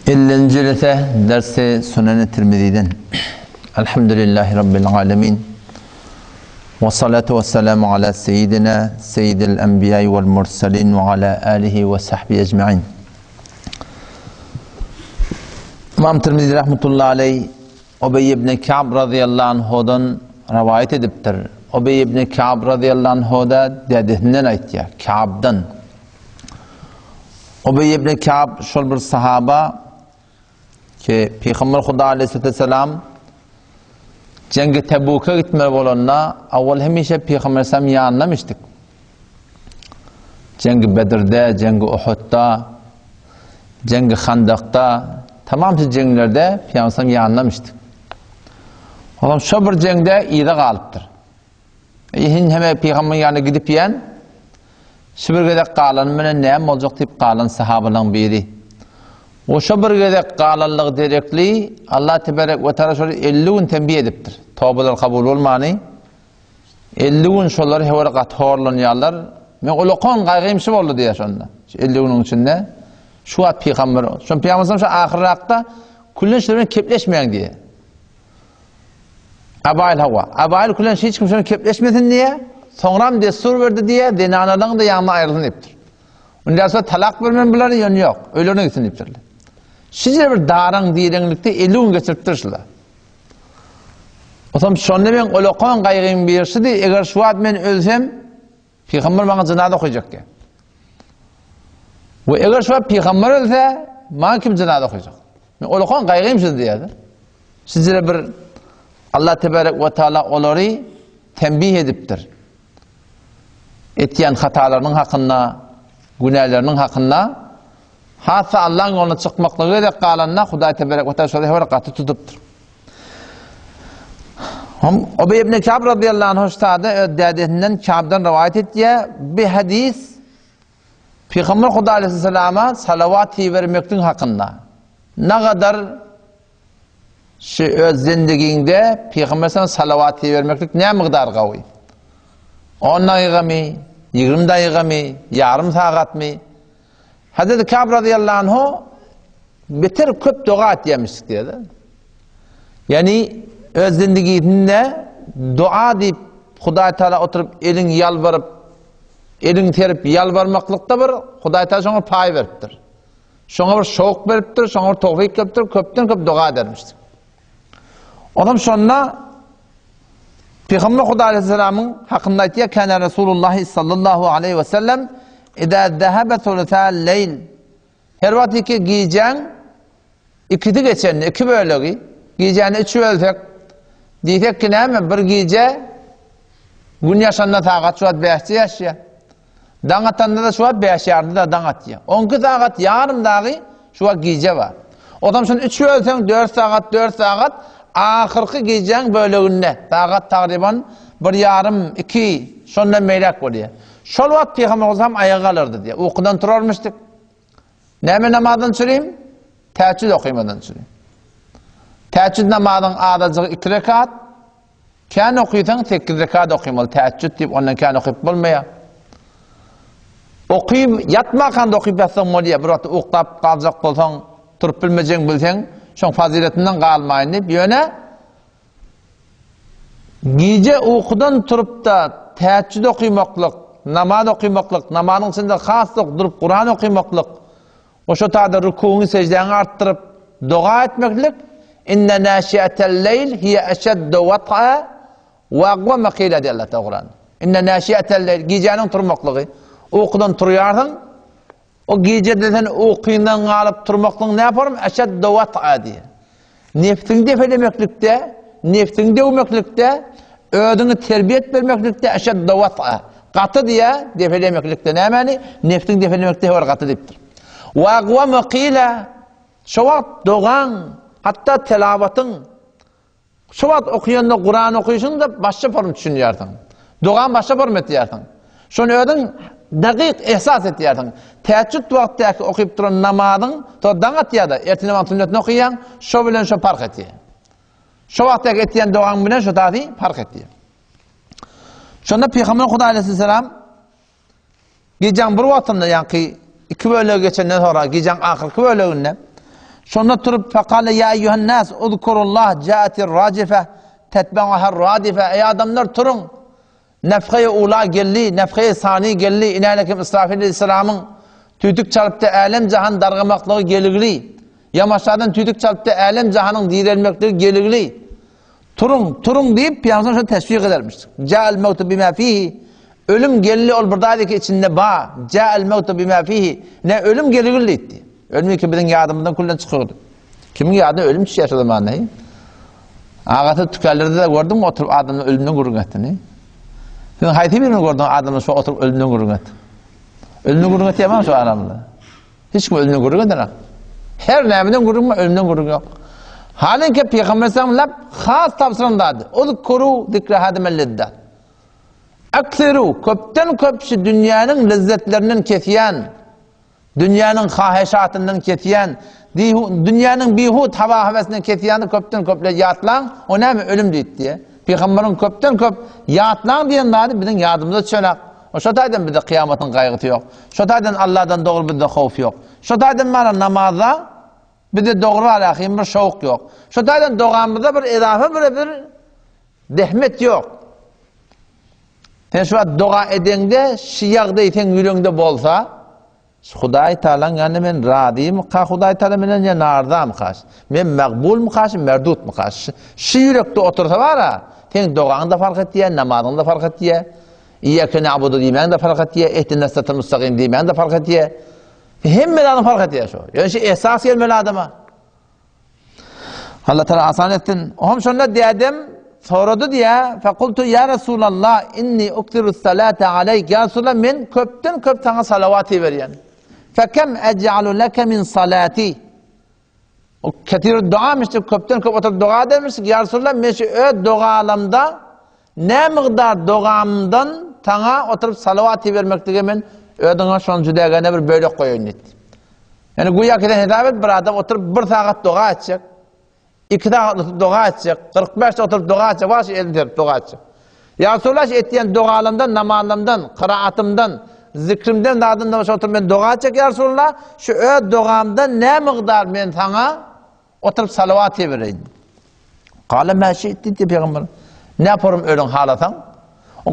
Ellinji jelese dersi Sunen-i Tirmiziden. Elhamdülillahi Rabbil alemin. Ve salatu ve selamu ala seyyidina seyyidil enbiyai vel mursalin ve ala alihi ve sahbihi ecma'in. Imam Tirmizi rahmetullahi aleyh Ubey ibn Ka'b radıyallahu anhudan rivayet edipdir. Ubey ibn Ka'b radıyallahu anhu da dedesinden aýtýar, Ka'bdan. Ubeý ibn Ka'b şol bir sahaba ki Pygamber Huda aleyhisselam Cengi Tebuka gitmeli bolanda awal hemişe Pygamber sallam ýanynda mişdik. Cengi Bedirde, Cengi Uhudda, Cengi Handakda, tamam şu cenglerde Pygamber sallam ýanynda mişdik. Olam şo bir jeňde yza galypdyr. Hin heme pygamber ýanyna gidip ýän, şu bir gezek galany bilen näme boljak diýip galan sahabalaryň biri. O şo bir gezek galanlygy derekli Allah tebarek we taala şol 50 gün tembih edipdir. Tobalar kabul bolmany 50 gün şolar hewar gaty horlanýarlar. Men ulakan gaýgym şu boldy diýär şonda. Şu 50 günüň içinde şu wagt pygamber, şon pygamber şu ahyrrakda küllen şular bilen kepleşmäň diýär. Abaýyl hawa. Abaýyl külen hiç kim şony kepleşmesin diýe, soňram dessur berdi diýe, zenanalaryň-da ýanyndan aýrylsyn diýipdir. Ondan soň talak bermen bulary ýöne ýok, öýlerine gitsin diýipdirler. Şije bir daraň direňlikde 50 gün geçiripdir şular. Otam şonda men olakan gaýgym birşidi, eger şu wagt men ölsem, Pygamber maňa jynaza okajak diýýär. We eger şu pygamber ölse, maňa kim jynaza okajak? Men olakan gaýgym şu diýýär. Sizlere bir Allah tebarek we taala olary tembih edipdir. Etýän hatalarynyň hakynda, günäleriniň hakynda hassa Allah'ın ýoluna çykmaklygy gerek galanda Hudaý tebarek we taala şolary her gaty tutupdyr. Hom Ubey ibn Ka'b radıyallahu anhu sada öz dädesinden Ka'bdan rivayet etýär. Bir hadis Peygamber Huda aleyhissalama salawat ibermekliň hakynda. Nagadar şu öz zindigiňde Peygamber sana salawat ibermeklik näme mukdar gawy? 10 daýgamy, 20 daýgamy, ýarym sagatmy? Hazreti Ka'b radıyallahu anhu beter köp doga etýärmiş diýýär. Ýani öz zindigisinde dua diýip Hudaý Taala oturyp eliň ýalbaryp, eliň serip ýalbarmaklykda bir Hudaý Taala şoňa paý beripdir. Şoňa bir şowk beripdir, şoňa bir towfik beripdir, köpden köp doga edermiş. Onam şonda Pygamber Hudaý aleyhisselamyň hakynda aýtýar, Kana Resulullah sallallahu aleyhi ve sellem idza zahaba sulusal leýl. Her wagt iki gijäň ikisi geçende, iki bölegi, gijäni üç bölsek, diýsek ki näme, bir gije gün ýaşanda sagat şu wagt bäşde ýaşýar. Daň atanda-da şu wagt bäş ýarymda-da daň atýar. On iki sagat ýarym dagy şu wagt gije bar. Onsoň şuny üç bölseň, dört sagat, dört sagat, ahyrky gijäň böleginde, sagat tagryban bir ýarym, iki, şondan beýläk bolýar. Şol wagt Pygamber Aleyhisselam aýaga galardy diýýär. Ukudan turarmyşdyk. Näme namazdan çüreyim? Tähejjüd okymadan çüreyim. Tähejjüd namazyň azajygy iki rekat, Kän okysaň sekiz rekat okymaly tähejjüd diýip ondan kän okyp bolmaýar. Okyp ýatmakan-da okyp ýatsaň bolýar. Bir wagt uklap galjak bolsaň, turup bilmejegiňi bilseň, şoň fazyletinden galmaýyn diýip, ýöne gije ukudan turup-da tähejjüd okymaklyk, namaz okymaklyk, namazyň içinde has-da durup Kuran okymaklyk, Oşo taýda rukugyňy, seždäňi artdyryp, doga etmeklik, Inne naşi'etel-leýl hiýe eşeddu wat'a we agwama kila diýýär Allah Taala Kuranda. Inne naşi'etel-leýl gijäniň turmaklygy. Ukudan turýarsyň, o gijede sen ukyňdan galyp turmaklygyň näme form? Eşeddu wat'a diýýär. Nebsiňi depelemeklikde, nebsiňi döwmeklikde, özüňi terbiýet bermeklikde eşedde wat'a. Gaty diýä, depelemeklikde nämäni? Nebsiňi depelemekde hewer gaty diýipdir. Wa agwama qila şo wagt dogaň, hatda telawatyň şo wagt okaýanda Kuran okaýşyň-da başga form düşünýärsiň. Dogaň başga form etýärsiň. Şony özüň dakyk ehsas etýärsiň. Tähejjüt wagtdaky okyp duran namazyň, to daň atýar-da, ertir namazyň sünnetini okaýaň, şo bilen şo parh etýär. Şo wagtdaky etýän dogaň bilen şo tazy parh etýär. Şonda Pygamber Hudaý aleyhisselam gijäň bir wagtynda, ýaňky iki bölegi geçenden soňra, gijäň ahyrky böleginde. Şonda turup fekale ýa eýýuhen nas uzkurullah jaatir rajife tetba'uhar radife Eý adamlar turuň! Nefhe-i ula geldi, nefhe-i sani geldi, inänekim Israfil aleyhisselamyň tüýdük çalypda älem-jahan dargamaklygy geligli, ýamaşadan tüýdük çalypda älem-jahanyň direlmekligi geligli. Turuň, turuň diýip, Pygamberimiz şony teşwik edermiş. Ja'al mewtu bima fihi. Ölüm geldi, ol bir zat ki içinde ba. Ja'al mewtu bima fihi. Ne ölüm geligli diýdi. Ölüm ki biziň ýadymyzdan külden çykypdy. Kimiň ýadyna ölüm düşýär şo zamanda? Agasy tükänlerde-de gördüňmi oturyp adamlar ölümden gürrüň etdini? Siziň haýsy birini gördüň adamlar şo oturyp ölümden gürrüň etdi? Ölümden gürrüň etýärmi şo aramyzda? Hiç kim ölümden gürrüň edenak. Her nämeden gürrüň bar, ölümden gürrüň ýok. Halinki Pygamber sallam lap has tabşyran zady. Uzkuru zikre hadimel lezzat. Aksiru köpden köp şu dünýäniň lezzetlerinden kesýän Dünýäniň haheşatyndan kesýän, dünýäniň bihut hawa-höwesinden kesýäni köpden köple ýatlaň, o näme ölüm diýip diýe. Pygamberiň köpden köp ýatlaň diýen zady biziň ýadymyza düşenak. O şo taýdan bizde kyýamatyň gaýgysy ýok. Şo taýdan Allahdan dogry bizde howf ýok. Şo taýdan mana namaza bizde dogry alahym bir şowk ýok. Şo taýdan dogamyzda bir edafa bir bir zähmet ýok. Sen şu wagt doga edeňde, şu ýagdaý seň ýüregiňde bolsa, Hudaý Tagalaň ýanynda men razymyka Hudaý Tagala menden ýa narzamyka? Men magbulmyka, merdutmyka? Şu ýürekde otursa bara, seň dogaň-da fark etýär, namazyň-da fark etýär. Iýýäke na'budu diýmäň-de fark etýär, ihdinas sıratal mustaqim diýmäň-de fark etýär. Hemme zadyň fark etýär şu. Ýöne şu esas gelmeli adama. Allah Teala asan etsin. Ohm şonda dädem sorady diýä, fekultu ya Resulallah inni uktiru salate aleyk. Ya Resulallah men köpden köp sana salawat iberýän. Fekem ec'alu leke min salati. O ketir dua mişdi, köpden köp oturyp doga edermiş. Ya Resulallah men şu öz dogalamda ne mygdar dogamdan sana oturyp salawat ibermeklige men özüňe şonça dägene bir bölek goýaýyn diýdi. Ýani güýä ki sen hesap et bir adam oturyp bir sagat doga etjek. Iki sagat oturyp doga etjek. 45 oturyp doga etjek. Baş elini serip doga etjek. Ýa Resulallah etýän dogalarymdan, namazlarymdan, kıraatymdan, zikrimden zadymdan başga oturyp men doga etjek ýa Resulallah. Şu öz dogamdan ne mygdar men saňa oturyp salawat bereýin. Gala ma şi'ti diýdi pygamber. Ne yaparım ölüň halasaň?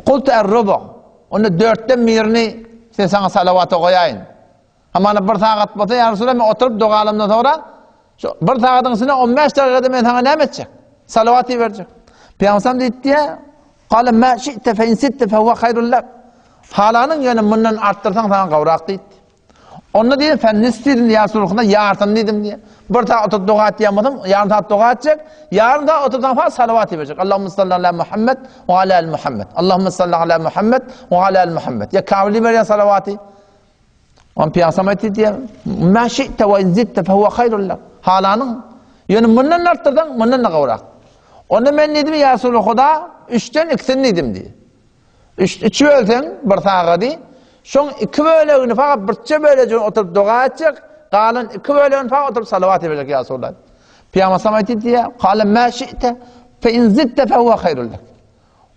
Kultu er-rubu. Onda dörtden birini sen saňa salawata goýaýyn. Hamana bir sagat bolsa, ýa Resulallah, men oturyp dogalamdan soňra şu bir sagadyň içinde 15 dakikada men saňa näme etjek? Salawat iberjek. Pygamber diýdi, Gala ma şi'te fe in sitte fe huwa haýrul lak. Halanyň ýöne mundan artdyrsaň saňa gowrak diýdi. Onda diýdi, fe nis diýdim, ýa Resulallah, ýarsyny diýdim diýdi. Bir sagat oturyp doga etýän bolsam, ýarym sagat doga etjek, ýarym sagat otursam fa salawat iberjek. Allahumma salli ala Muhammed we ala ali Muhammed. Allahumma salli ala Muhammed we ala ali Muhammed. Ya kamil iberýän salawaty. On pyýagsam aýtdy diýýär, "Ma şi'te we in zidte fe huwa haýrun lak." Halanyň, ýöne mundan artdyrsaň, mundan da gowrak. Onda men diýdim, ýa Resuly Huda, üçden ikisini diýdim diýdi. Üç, üç bölseň bir sagady, şoň iki bölegini fakat birçe bölejigini oturyp doga etjek, galan iki bölegini fakat oturyp salawat etjek ýa Resulallah. Pyýagsam aýtdy diýýär, "Kale ma şi'te fe in zidte fe huwa haýrun lak."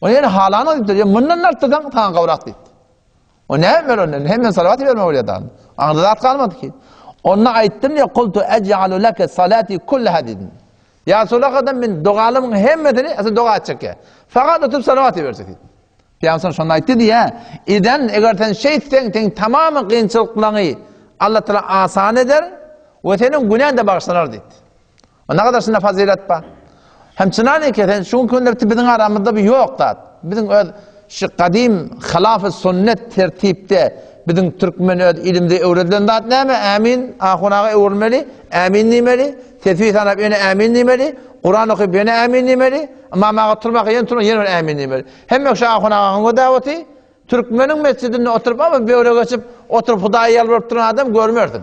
O ýene halanyň diýipdir, ýa mundan artdyrsaň, saňa gowrak diýipdir. O näme ber ondan? Hemen salawat berme bolýar da. Aňda zat galmady ki. Onda aýtdym ya kultu ec'alu leke salati kullaha dedim. Ya Resulallah men dogalymyň hemmesini asıl doga etjek ya. Fakat oturup salawat berjek dedim. Peygamber şonda aýtdy diýä, Iden eger sen şeýtseň, sen tamamy kynçylyklaryňy Allah Taala asan eder we seniň günäň de bagyşlanar diýdi. O ne kadar şunda fazilet bar. Hem çynan eke sen şu günler biziň aramyzda bir ýok zat. Biziň öz şu gadym hilafy sünnet tertipde biziň türkmen öz ilimde öwredilen zat näme? Amin, ahun aga öwrülmeli, amin diýmeli, tesbih sanap ýene amin diýmeli, Kuran okyp ýene amin diýmeli, imam aga turmak ýene turmak ýene amin diýmeli. Hemme şu ahun agaň daweti türkmeniň mesjidinde oturyp ama böwre geçip oturyp Hudaýa ýalbaryp duran adam görmersiň.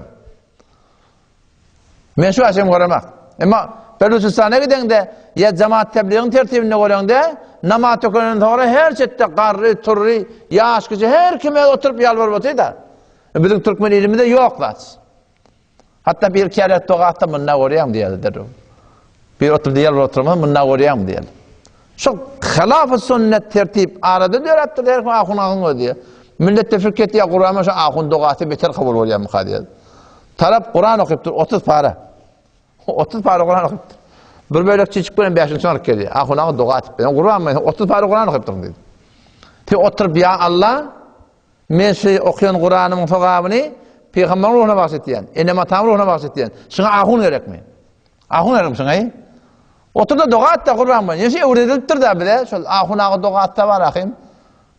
Men şu aşem göremek. Emma Beluçistana gideňde ýa jemaat tebligiň tertibinde göreňde namaz tökenden soňra her çetde garry, turry, ýaş kiçi her kim öz oturyp ýalbaryp otyr-da. E, biziň türkmen ilimizde ýok zat. Hatda bir kere dogatda munda görýäň diýerdi derrew. Bir oturyp ýalbaryp oturmaz munda görýäň diýerdi. Şu hilafy sünnet tertip arada döräpdir her kim ahun agyň özi. Millet tefrik etýär Kur'an'a şu ahun dogasy beter kabul bolýarmyka diýer. Tarap Kur'an okypdyr 30 para. 30 para Kur'an okuyupdyr. Bir bölek çiçik bilen 5. alyp geldi. Ahun aga doga atyp. Ben Kur'an ben 30 para Kur'an okuyupdyryn diýdi. Te oturyp ya Allah men şu okuyan Kur'anymyň sogabyny Peygamberin ruhuna bagş etýän. Enem atamyň ruhuna bagş etýän. Şuňa ahun gerekmi? Ahun gerekmi şuňa? Otur-da doga et-de Kur'an ben. Ýa şu öwredilipdir da bize. Şol ahun aga doga atsa bar ahim.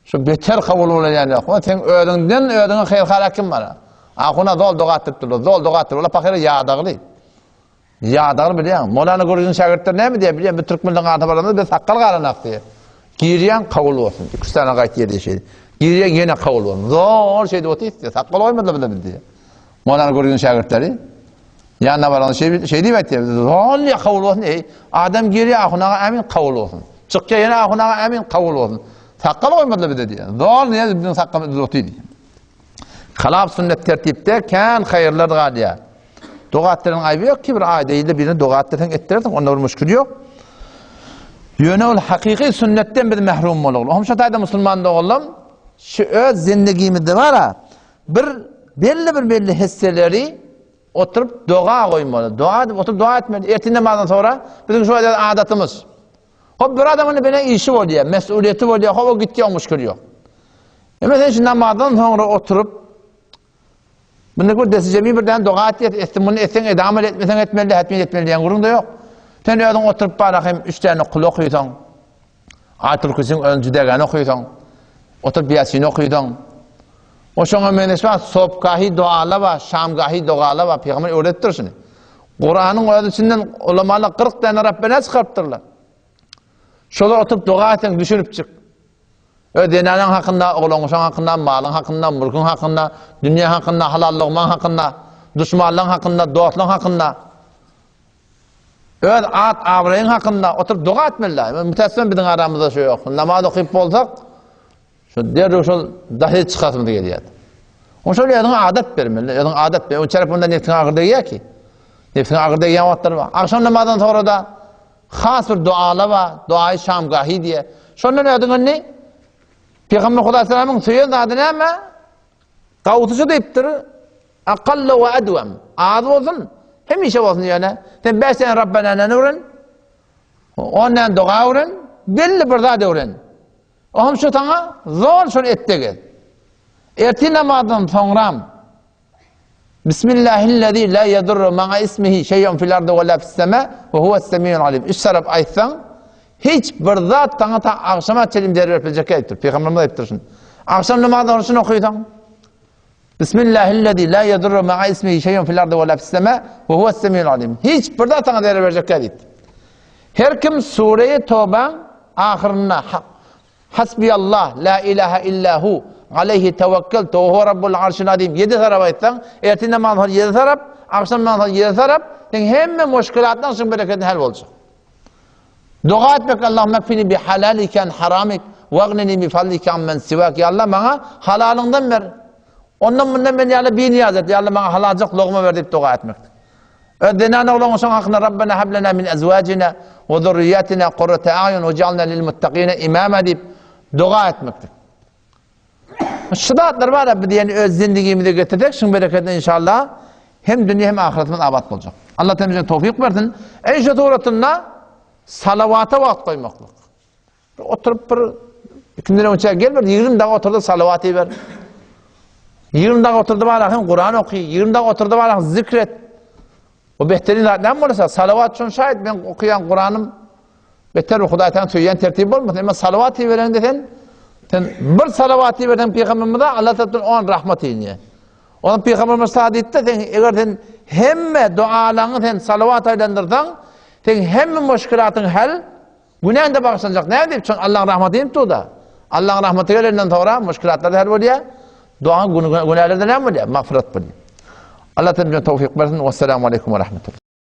Şu beter kabul bolýan ýok. O sen özüňden özüňe haýyr kim bar? Ahuna zol doga atdyrypdyrlar. Zol doga atdyryp, olar pahyra ýadagly. Ýadagly bilýän. Molana Gürjüň şägirtleri näme diýýär bilýän? Biz türkmenleriň ata baramyzda biz sakgal galanak diýýär. Girýän kabul bolsun. Iki sany gaýt ýerde şeýdi. Girýän ýene kabul bolsun. Zol şeýdip otyr diýýär. Sakgal goýmadylar bize biz diýýär. Molana Gürjüň şägirtleri ýanyna baranda şeý, şeý diýip aýtýar. Zol ýa kabul bolsun. Eý, adam girýär ahunaga ämin kabul bolsun. Çykýar ýene ahunaga ämin kabul bolsun. Sakgal goýmadylar bize diýýär. Zol näme biziň sakgalymyz otyr diýýär. Halap sünnet tertipde kän haýyrlar galýar. Doga etdiren aýby ýok ki bir aýda ýylda birine doga etdirseň etdirersiň, onda bir müşkil ýok. Ýöne ol hakyky sünnetden biz mahrum bolagly. Ohm şo taýda musulman doganlam şu öz zindigimizde bara bir belli bir belli hisseleri oturyp doga goýmaly. Doga edip oturyp doga etmeli. Ertir namazdan sonra biziň şu adatymyz. Hop bir adamın bile işi bolýar, mesuliyeti bolýar, hop o gitýär, müşkil ýok. Eme sen şu namazdan soňra oturyp Bunda bir desi jemi birden doga etýär, etsin muny etseň edamel etmeseň etmeli, hetmen etmeli diýen gürrüň-de ýok. Sen özüň oturyp bara hem üç däne kul okysaň, Aýatul Kürsüň önji degeni okysaň, oturyp Ýasin okysaň, o şoňa meňzeş bar, sobgahi doala bar, şamgahi dogala bar, pygamber öwredipdir şuny. Kuranyň öz içinden ulamalar 40 däne Rabbena çykarypdyrlar. Şolar oturyp doga etseň düşünip çyk. Öz zenanaň hakynda, oglan-uşaň hakynda, malyň hakynda, mülküň hakynda, dünýä hakynda, halal lugmaň hakynda, duşmanlaň hakynda, dostlaň hakynda, öz at-abraýyň hakynda oturyp doga etmeli. Mütässifem biziň aramyzda şu ýok. Namaz okyp bolsak, şu derrew şol dahy çykasymyz gelýär. Oň şol özüňe adat bermeli, özüňe adat ber. Oň çarpynda nefsiňe agyr degýär ki. Nefsiňe agyr degýän wagtlar bar. Agşam namazdan soňra da Has bir duala bar, duaýy şamgahi diýe. Şondan ödüň indi Pygamber Hudaý salamyň söýen zady näme? Gawusyşy diýipdir. Aqalla we adwam. Az bolsun, hemişe bolsun ýöne. Sen 5 tane Rabbanany öwren. 10 tane doga öwren, belli bir zat öwren. Ohm şu saňa zor şol etde gel. Ertir namazdan soňram Bismillahillezî lâ yedurru ma'a ismihi şey'un fil ardı ve lâ fis-semâ ve huves-semî'ul alim. Üç tarap aýtsaň, hiç bir zat saňa ta agşama çenli zerer berip biljek aýypdyr. Pygamberimiz aýypdyr şuny. Agşam namazynda şuny okaýsaň, Bismillahillezî lâ yedurru ma'a ismihi şey'un fil ardı ve lâ fis-semâ ve huves-semî'ul alim. Hiç bir zat saňa zerer berjek diýipdir. Her kim Sure-i Tobaň ahyrynda Hasbiyallah, la ilaha illa hu, aleýhi tewekkeltu we huwe rabbul arşil azim ýedi tarap aýtsaň, ertir namazdan soň ýedi tarap, agşam namazdan soň ýedi tarap, seň hemme muşkilatlaň şuň berekedine hal boljak. Doga etmek Allahümme kfini bi halalike an haramik we agnini bi fadlike ammen siwak. Ya Allah maňa halalyňdan ber. Ondan mundan men ýaly binyýaz et. Ya Allah maňa halaljak logma ber diýip doga etmek. Öz zenan oglan şoň hakynda Rabbena hab lena min azwajina we zurriýatina kurrate a'yun we jalna lil muttaqina imama diýip doga etmekdir. Şu zatlar bar biz ýene öz zindigimize getirsek, şuň berekedine inşallah hem dünýä hem ahyretimiz abat boljak. Allah temizden towfik bersin. Eý şu suratynda salawata wagt goýmaklyk. Bir oturyp bir ikinden öňçä gel bir 20 dagy oturdy salawat ber. 20 dagy oturdy bala hem Kur'an oky, 20 dagy oturdy bala zikret. O behterin zat näme bolsa salawat şon şaýat men okaýan Kur'anym beter Hudaý taala söýýän tertip bolmasyn. Emma salawat berende sen sen bir salawat berseň pygamberimize Allah tarapdan on rahmat inýär. Onuň pygamberimiz sadytda sen eger sen hemme dualaryňy sen salawat aýlandyrsaň, sen hemme muşkilatyň hal Günäň-de bagyşlanjak. Näme diýip? Çünki Allaň rahmaty inip dur-da. Allaň rahmaty gelenden soňra muşkilatlar-da hal bolýar. Dogaň günäler-de näme bolýar? Magfyrat bolýar. Allah taala bize towfyk bersin. Wessalamu aleýkum we rahmetullah.